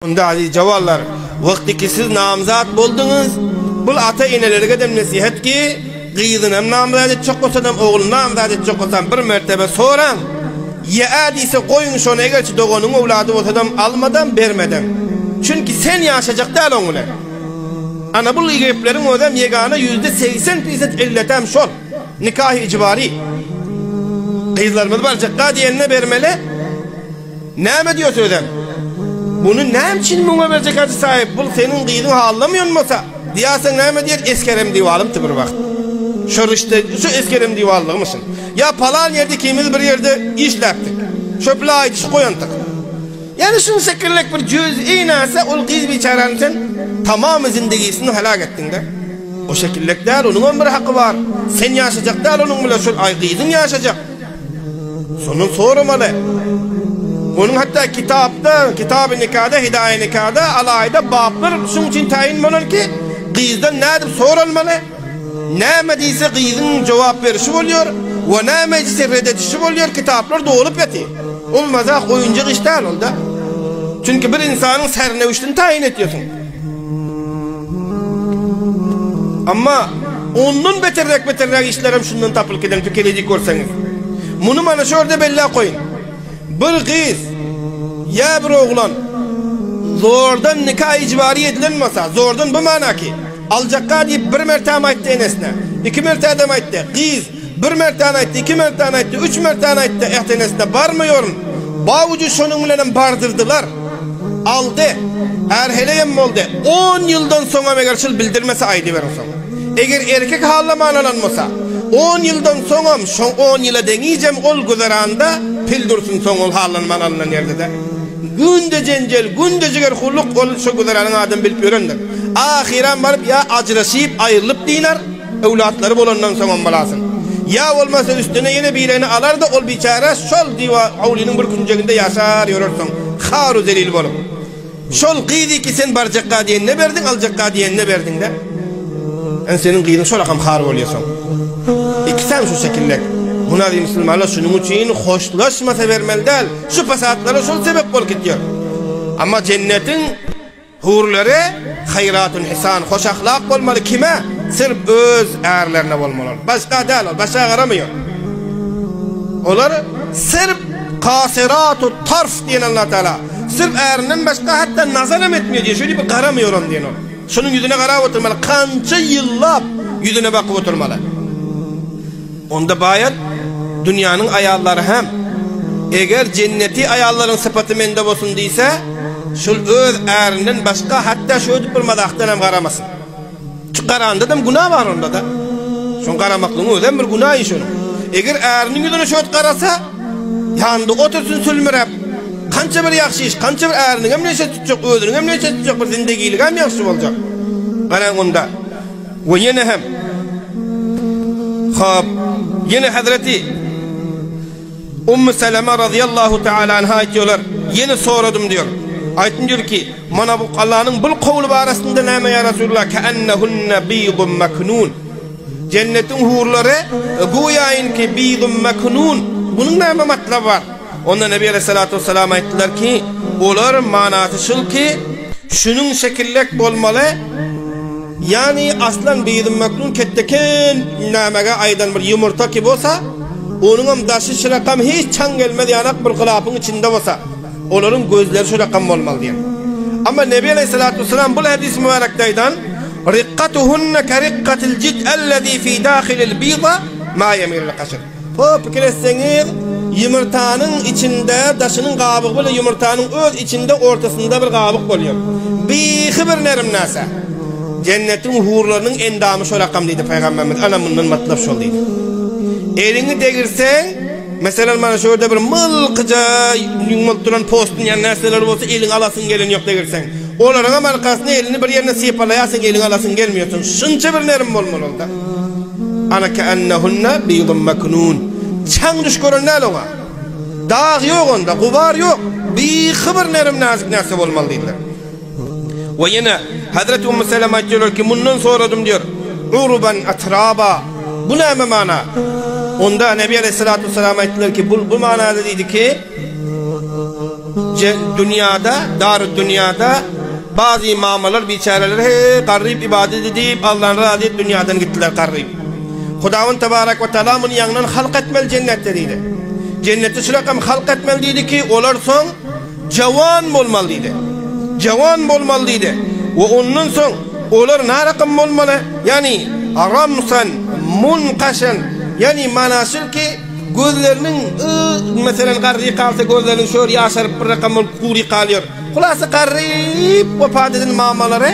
Onda aziz jawanlar, wagty ki siz namzat bolduňyz, bul ata-enelergedem nesihat ki, gyzynam namzat etjek bolsadam, ogluny namzat etjek bolsam bir mertebe soraň, ýa-a diýse goýuň şony egerçi doganyň öwlady bolsadam almadam, bermedem. Çünki sen ýaşajak däl oň bilen. Ana bul gepleriň özem ýegana 80% pisat illetem şol. Nikahy ijbary. Gyzlarymyz barjakka diýenine bermeli. Näme diýýär özem? Muny näme üçin muňa berjek Hajy saýyp? Bul seniň gyzyň hallamýan bolsa, diýerseň näme diýer? Esgerem diwalymty bir wagt. Şo rişde, şu esgerem diwallygymyşyn. Ýa palan ýerde ikimiz bir ýerde işläpdik. Şo bile aýdyşyp goýandyk. Ýani şuny şekillek bir jüz-i närse ol gyz biçäräni sen tamamy zindigisini helak etdiň-de. O şekillek däl, onuňam bir haky bar. Sen ýaşajak däl onuň bile, şol aý gyzyň ýaşajak. Şondan soramaly. Onuň hatda kitapda, Kitaby Nikada, Hidaýe Nikada alaýda baplar şuň üçin taýyn bolan ki, gyzdan nädip soralmaly, näme diýse gyzyň jogap berişi bolýar we näme diýse red edişi bolýar, kitaplar dolup ýatyr. Ol mazak oýunjak iş däl ol-da. Çünki bir ynsanyň sernewiştini taýyn etýärsiň. Amma ondan beterräk beterräk işlerem şundan tapylyp giden pikir edip görseňiz. Muny mana şu ýerde belläp goýuň. Bir gyz ýa bir oglan zordan nika ijbary edilen bolsa, zordan bu mana ki, aljakka diýip bir mertäm aýtdy enesine, iki mertädem aýtdy, gyz bir mertäni aýtdy, iki mertäni aýtdy, üç mertäni aýtdy, äht-enesine barmaýaryn. Bawujy şonuň bilenem bardyrdylar. Aldy. Är heleýem boldy. On ýyldan soňam eger şul bildirmese aýdyberiň soň. Eger erkek hallaman alan bolsa, on ýyldan soňam şo on ýyla deňijem ol güzeranda pil dursun soň ol hallanman alnan ýerde-de. Günde jenjel, günde jigerhurluk ol şo güzeranyň adam bilip ýörendir. Ahyram baryp ýa ajraşyp aýrylyp dynar. Öwlatlary bolandan soňam bolasyn. Ýa bolmasa üstüne ýene birini alar-da ol biçäre şol diwa howlynyň bir künjeginde ýaşar ýörer soň har-u zelil bolup. Şol gyzy ki sen barjakka diýenine berdiň, aljakka diýenine berdiň-dä. Indi seniň gyzyň şolakam har bolýa soň. Ikisem şu şekillek. Munazy musulmanlar şunuň üçin hoşlaşmasa bermeli däl. Şu pasatlara şol sebep bolup gidýär. Amma jennetiň Hurlary haýratun hisan, hoş ahlak bolmaly kime? Syrp öz ärlerine bolmaly ol. Başga däl ol, başga garamaýar. Olar syrp kasiratu tarf diýen Allah Taala. Syrp ärinden başga hatda nazar hem etmeýär diýen, şeýle bir garamaýar hem diýen ol. Şonuň ýüzüne garap oturmaly, kança ýyllap ýüzüne bakyp oturmaly. Onda baýat dünýäniň aýallary hem, eger jenneti aýallaryň sypaty mende bolsun diýse, şol öz ärinden başga hatda şöýdüp bir mazakdan hem garamasyn. Şu garandadam günä bar onda-da. Şoň garamaklygyň özem bir günä iş onuň. Eger äriniň ýüzüne şöýdüp garasa, ýanynda otursyn sülmüräp, kança bir ýagşy iş, kança bir äriniňem neşe tutjak, özüniňem neşe tutjak bir zindegiligem ýagşy boljak. Garaň onda. We ýene hem Hop, ýene Hazreti Ummu Seleme razyýallahu taala anha aýtýarlar, ýene soradym diýär. Aýtdym diýär ki, mana bu Allanyň bul kowly barasynda näme ýa Resulullah, keennehunne bidun meknun. Jennetiň hurlary güýäýinki bidun meknun. Bunuň näme matlaby bar? Onda Nebi aleyhissalatu vesselam aýtdylar ki, olar manasy şul ki, şunuň şekillek bolmaly, Ýagny aslan bidin meknun ketdeken nämege aýdan bir ýumurta ki bolsa, onuňam daşy şirakam hiç çaň gelmez ýanak bir gylapyň içinde bolsa, olaryň gözleri şurakam bolmaly diýen. Amma Nebi aleýhissalatu wessalam bul hadys mübärekde aýdan, Rikkatuhunne kerikkatil jid ellezî fî dâhilil bîza mâ yemîlil kaşr. Ho, pikir etseňiz, ýumurtanyň içinde daşynyň gabygy bilen ýumurtanyň öz içinde ortasynda bir gabyk bolýar. Bihi bir nerim närse. Jennetiň hurlarynyň endamy şo rakam diýdi pygamberimiz. Ana mundan matlap şol diýdi. Eliňi degirseň, meselem mana şu ýerde bir mylkyja ýüň bolup duran postun ýa närseler bolsa eliňi alasyň gelen ýok degirseň. Olaryň hem arkasyna elini bir ýerine sypalaýarsyň eliňi alasyň gelmeýär. Şunça bir nerim bolmaly onda. Ana keennehunne bidun meknun. Çaň düş gören däl oňa. Dag ýok onda, gubar ýok. Bihy bir nerim näzik närse bolmaly diýdiler. We ýene Hazreti Ummu Seleme aýtýarlar ki, mundan soradym diýer. Uruban atraba. Bu näme mana? Onda Nebi Aleyhissalatu vesselam aýtdylar ki, bu, bu manada diýdi ki,. Dünýada, dary dünýada bazy mamalar biçäreler he garryp ibadet edip Allany razy edip dünýadan gitdiler garryp. Hudawand tebarek we taala muny ýaňdan halk etmeli jennetde diýdi. Jennetde şu rakam halk etmeli diýdi ki olar soň jawan bolmaly diýdi. Jawan bolmaly diýdi. We ondan soň olar narakam bolmaly? Ýani ramsan munkaşan ýani manasy ki Gözleriniň y, meselem, garry galsa gözleriniň şöyle ýaşaryp bir rakam bolup gury galýar. Hulasa garryp wepat eden mamalary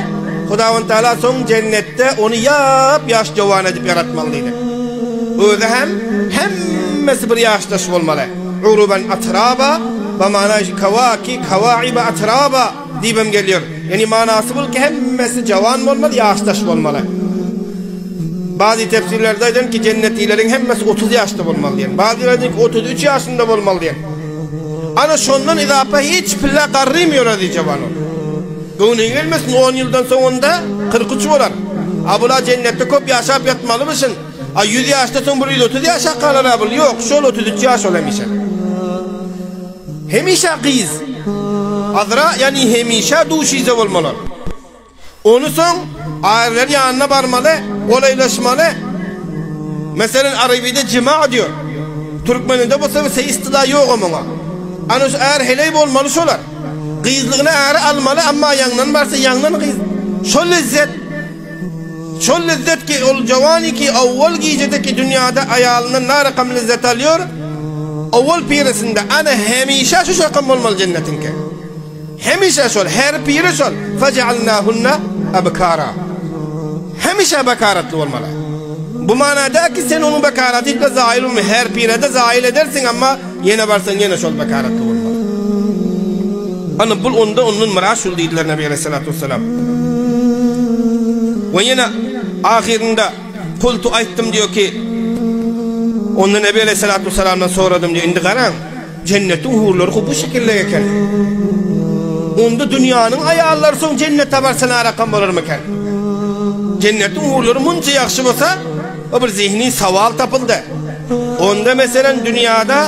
Hudawand Taala soň jennetde ony ýap-ýaş jowan edip ýaratmaly diýdi. Özi hem hemmesi bir ýaşdaş bolmaly. Uruban atraba, ba manaýy kawaki, kawaiba atraba diýibem gelýär. Ýagny manasy bul ki hemmesi jawan bolmaly, ýaşdaş bolmaly. Bazy tefsirlerde aýdan ki jennetileriň hemmesi 30 ýaşda bolmaly diýen. Bazylary aýdan ki 33 ýaşynda bolmaly diýen. Ana şondan izapa hiç pille garrymýar aziz jawanlar. Göwnüňe gelmesin 10 ýyldan soň onda 43 bolar. A bula jennetde köp ýaşap ýatmalymyşyn. A 100 ýaşda soň bir 130 ýaşa galar a bul. Ýok, şol 33 ýaş ol hemişe. Hemişe gyz. Azra ýagny hemişe duşize bolmaly. Ony soň aýrylar ýanyna barmaly, golaýlaşmaly. Meselen arabyda jima diýor. Türkmeninde bolsa bir istyla ýok muňa. Ana şu är heleý bolmaly şolar. Gyzlygyna äri almaly, amma ýaňdan barsa ýaňdan gyz. Şol lezzet. Şol lezzet ki ol jawany ki awwal gijedeki dünýada aýalyndan narakam lezzet alýor. Awwal piresinde ana hemişe şu şakam bolmaly jennetiňki. Hemişe şol, her biri şol. Fejealnahunne ebkara. Hemişe bekaratly bolmaly. Bu manada ki sen onuň bekaraty hiç bir zaýyl bolmaý. Her pirede zaýyl edersiň, amma ýene barsaň ýene şol bekaratly bolmaly. Ana bul onda ondan myrat şul diýdiler Nebi aleyhissalatu vesselam. We ýene ahyrynda kultu aýtdym diýo ki onda Nebi aleyhissalatu vesselamdan soradym diýo indi garaň Jennetiň hurlary bu şekilde eken. Onda dünýäniň aýallary soň jennete barsa närakam bolarmykan? Jennetiň hurlary munça ýagşy bolsa, o bir zihni sowal tapyldy. Onda meselen dünýäde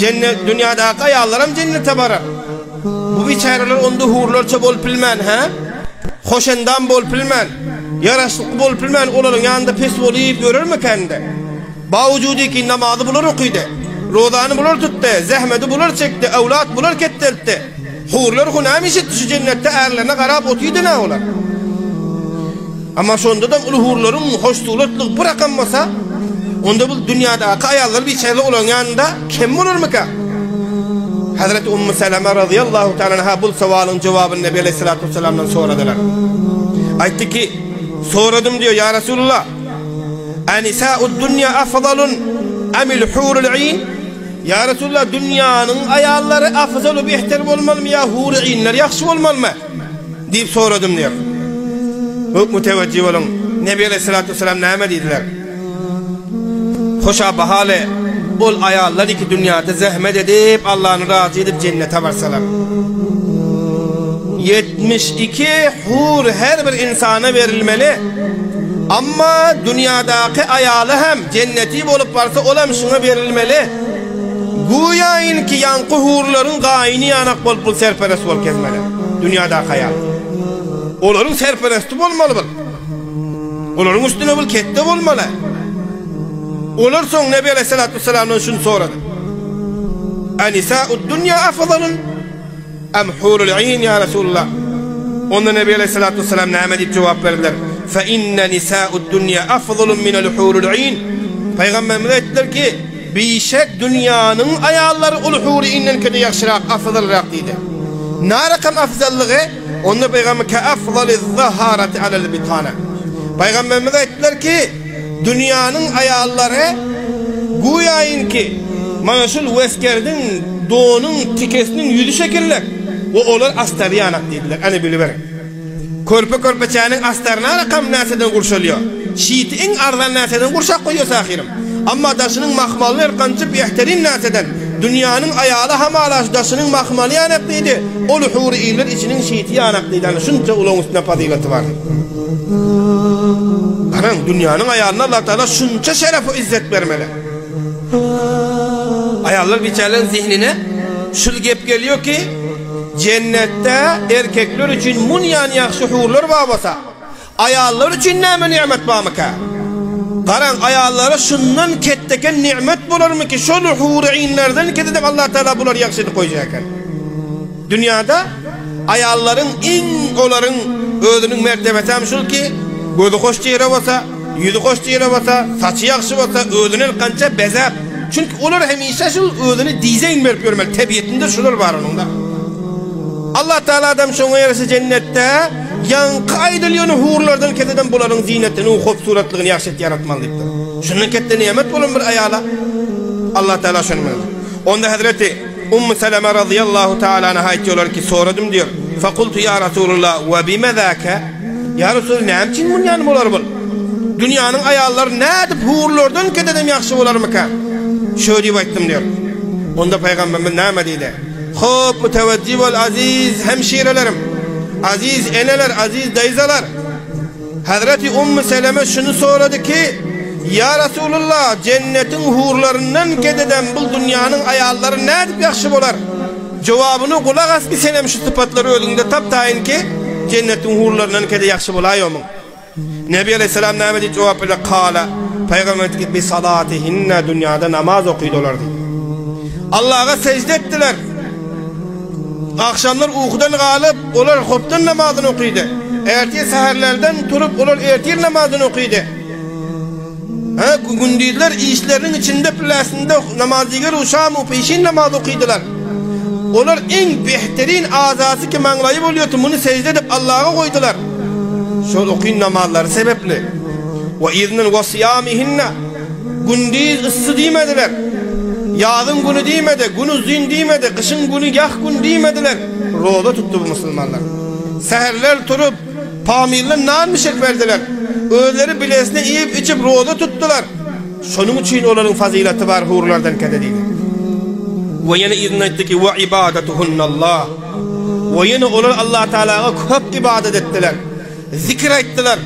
jennet dünýädäki aýallaram jennete barar. Bu biçäreler onda hurlarça bolup bilmän, hä? Hoşendam bolup bilmän, ýaraşykly bolup bilmän olaryň ýanynda pes bolup ýörermikän-de? Bawujudi ki namazy bular okydy, rozany bular tutdy, zähmedi bular çekdi, öwlat bular ketdeltdi. Hurlar hu näme iş etdi şu jennetde ärlerine garap otydy-na olar. Amma şondadam ul hurlaryň hoşsuratlygy bir rakam bolsa, onda bu dünýädäki aýallar biçäre olaryň ýanynda kem bolarmyka? Hazreti Ummu Seleme razyýallahu taala anha bul sowalyň jogabyny Nebi aleýhissalatu wesselamdan soradylar. Aýtdy ki, soradym diýýär, ýa Resulullah, Anisa'ud dunýa afzalun amil hurul aýn? Ýa Resulallah, dünýäniň aýallary afzalu behter bolmalymy ýa hury inler ýagşy bolmalymy? diýip soradym diýýär. Huk mütewejjih boluň. Nebi aleyhissalatu vesselam näme diýdiler? Hoşa bahaly ol aýallar iki dünýäde zähmet edip, Allany razy edip jennete barsalar. 72 hur her bir insana berilmeli. Amma dünýädäki aýaly hem jenneti bolup barsa, ol hem şuňa berilmeli. Güýäýinki ýaňky hurlaryň gaýyny ýanak bolup bul serperest bolup gezmeli. Dünýädäki aýal. Olaryň serperesti bolmaly bul. Olaryň üstüne bul ketde bolmaly. Olar soň Nebi aleyhissalatu vesselamdan şuny sorady. Anisa'ud dunýa afzalun am hurul ayn ya Resulullah? Onda Nebi aleyhissalatu vesselam näme diýip jogap berdiler? Fe inne nisa'ud dunýa afzalun minel hurul ayn. Pygamberimiz aýtdylar ki, Bişek dünýäniň aýallary ol hury indenkede ýagşyrak, afzalrak diýdi. Narakam afzallygy? Onda Pygamber ke afzaliz zaharati alel bitana. Pygamberimiz aýtdylar ki, dünýäniň aýallary güýäýinki mana şul weskerdiň donuň tikesiniň ýüzi şekillek we olar astary ýanak diýdiler. Ana biliberiň. Körpe körpeçäniň astaryna rakam närseden gurşalýar. Şiti iň arzan närseden gurşap goýýas ahyrym. Amma daşynyň mahmalyny erkançy behterin närseden. Dünýäniň aýaly hamala şu daşynyň mahmaly ýanak diýdi. Ol hury iller içiniň şiti ýanak diýdi. Ana şunça ulagyň üstünde fazylaty bar. Garaň, dünýäniň aýalyna Allah Taala şunça şeref we izzet bermeli. Aýallar biçäreleriň zihnine. Şul gep gelýär ki, jennetde erkekler üçin munýan ýagşy hurlar bar bolsa, Aýallar üçin näme nimet barmyka? Garaň, aýallara şundan ketdeken nimet bolarmyki, şol hury-inlerden kededek Allah Tagala bulary ýagşy edip goýjak eken. Dünýäde aýallaryň iň olaryň özüniň mertebesi hem şul ki, gözi hoş çehre bolsa, ýüzi hoş çehre bolsa, saçy ýagşy bolsa, özüni elkança bezäp, çünki olar hemişe şul özüni dizeýn berip ýörmeli, tebiýetinde şular bar onuň-da. Allah Tagaladam şoňa ýaraşa jennetde Ýaňky aýdylýan hurlardan keseden bularyň zinetini we hopsuratlygyny ýagşy et ýaratmaly diýipdir. Şundan ketde nemet bolan bir aýala Allah Teala şony berdi. Onda Hezreti Ummu Seleme razyýallahu taala anha aýtýarlar ki, soradym diýýär. Fakultu ýa Rasulullah we bime zaka? Ýa Rasulullah näme üçin munýan bolar bul? Dünýäniň aýallary nädip hurlardan kededem ýagşy bolarmyka? Şö diýip aýtdym diýýär. Onda pygamberimiz näme diýdi? Hop mütewejji bol aziz hemşirelerim, aziz eneler, aziz daýzalar. Hazreti Ummu Seleme şuny sorady ki, Ýa Resulullah, jennetiň hurlaryndan gededen bul dünýäniň aýallary nädip ýagşy bolar? Jogabyny gulak as ki senem şu sypatlary özüňde tap taýyn ki, jennetiň hurlaryndan kede ýagşy bolaýomyň. Nebi aleýhissalam näme diýip jogap berdi? Kala, Pygamber aýtdy ki, Bi salatihinne, dünýäde namaz okydy olar diýdi. Allaha sejde etdiler. Agşamlar ukudan galyp, olar hopdan namazyny okydy. Ertir säherlerden turup, olar ertir namazyny okydy. Hä, gündizler işleriniň içinde pläsinde namazdiger u şam u peşin namaz okydylar. Olar iň behterin azasy ki maňlaýy bolýardy, muny sejde edip Allaha goýdular. Şol okyn namazlary sebepli. We yzyndan we syýamihinne gündiz yssy diýmediler. Ýazyň güni diýmedi, gün uzyn diýmedi, gyşyň güni ýah gün diýmediler. Roza tutdy bu musulmanlar. Säherler turup, Pamyrly nan bişirip berdiler. Özleri bilesine iýip-içip roza tutdular. Şonuň üçin olaryň fazylaty bar hurlardan kede diýdi. We ýene yzynda aýtdy ki, We ibadatuhunnallah. We ýene olar Allatagalaga köp ybadat etdiler. Zikir aýtdylar.